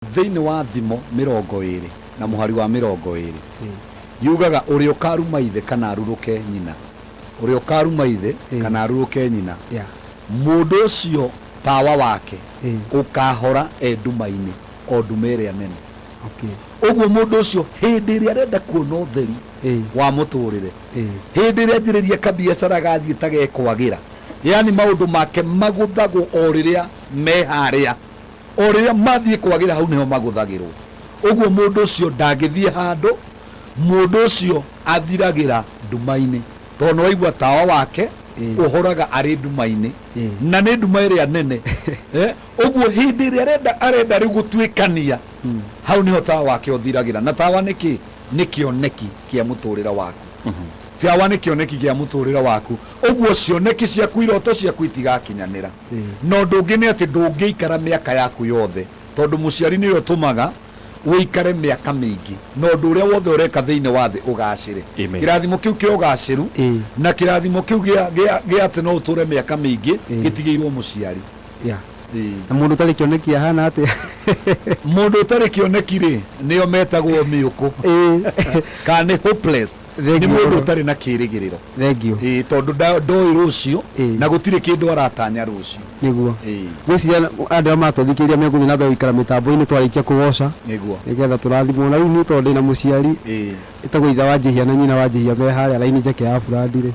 Thĩinĩ wa Thimo 20 na mũhari wa 20 yugaga, "Ũrĩa ũkaruma ithe kana arurũke nyina, ũrĩa ũkaruma ithe kana arurũke nyina, mũndũ ũcio tawa wake ũkahora e nduma-inĩ, o nduma ĩrĩa nene." Ũguo mũndũ ũcio hĩndĩ ĩrĩa arenda kuona ũtheri wa mũtũrĩre, hĩndĩ ĩrĩa anjĩrĩria kabiacara gathiĩ ta gekwagĩra, yani maũndũ make magũthagwo o rĩrĩa me harĩa, o rĩrĩa mathiĩ kwagĩra, hau nĩho magũthagĩrwo. Ũguo mũndũ ũcio ndangĩthiĩ handũ, mũndũ ũcio athiragĩra nduma-inĩ, tondũ nĩwaigua tawa wake ũhoraga arĩ nduma-inĩ, na nĩ nduma ĩrĩa nene. Ũguo hĩndĩ ĩrĩa arenda rĩu gũtuĩkania, hau nĩho tawa wake ũthiragĩra. Na tawa nĩ kĩ? Nĩ kĩoneki kĩa mũtũrĩre waku. Tawa nĩ kĩoneki kĩa mũtũrĩre waku. Ũguo cioneki ciaku, iroto ciaku itigakinyanĩra. Na ũndũ ũngĩ nĩ atĩ ndũngĩikara mĩaka yaku yothe, tondũ mũciari nĩwe ũtũmaga ũikare mĩaka mĩingĩ na ũndũ ũrĩa wothe ũreka thĩinĩ wa thĩ ũgacĩre. Kĩrathimo kĩu kĩa ũgacĩru na kĩrathimo kĩu gĩa atĩ no ũtũre mĩaka mĩingĩ gĩtigĩirwo mũciari. Na mũndũ ũtarĩ kĩoneki ahana atĩa? Mũndũ ũtarĩ kĩoneki rĩ, nĩo metagwo mĩũkũ kana nĩ hopeless. Thengiũ nĩ mũndũ mũno. Ũtarĩ na kĩrĩgĩrĩro. Thengiũ. Ĩĩ, tondũ ndoĩ rũciũ na gũtirĩ kĩndũ aratanya rũciũ. Nĩguo. Ngwĩciria andũ arĩa maratũthikĩrĩria megũthiĩ na mbere gũikara mĩtambo-inĩ twarĩkia kũgoca, nĩgetha tũrathimwo. Na rĩu niĩ tondũ ndĩna mũciari ĩtagwo ithe wa Njihia na nyina wa Njihia me harĩa raini njeke ya burandi rĩ,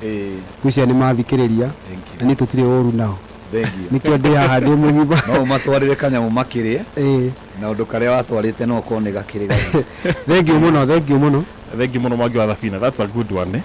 ngwĩciria nĩ mathikĩrĩria. Thank you. Na niĩ tũtirĩ ũru nao. Thengiũ. Nĩkĩo ndĩ haha ndĩ mũgima. No ũmatwarĩre kanyamũ makĩrĩe, na ũndũ karĩa watwarĩte no ũkorwo nĩ gakĩrĩ gathĩ. Thengiũ mũno, thengiũ mũno. Thengiũ mũno, Mwangi wa Thabina. That's a good one, eh?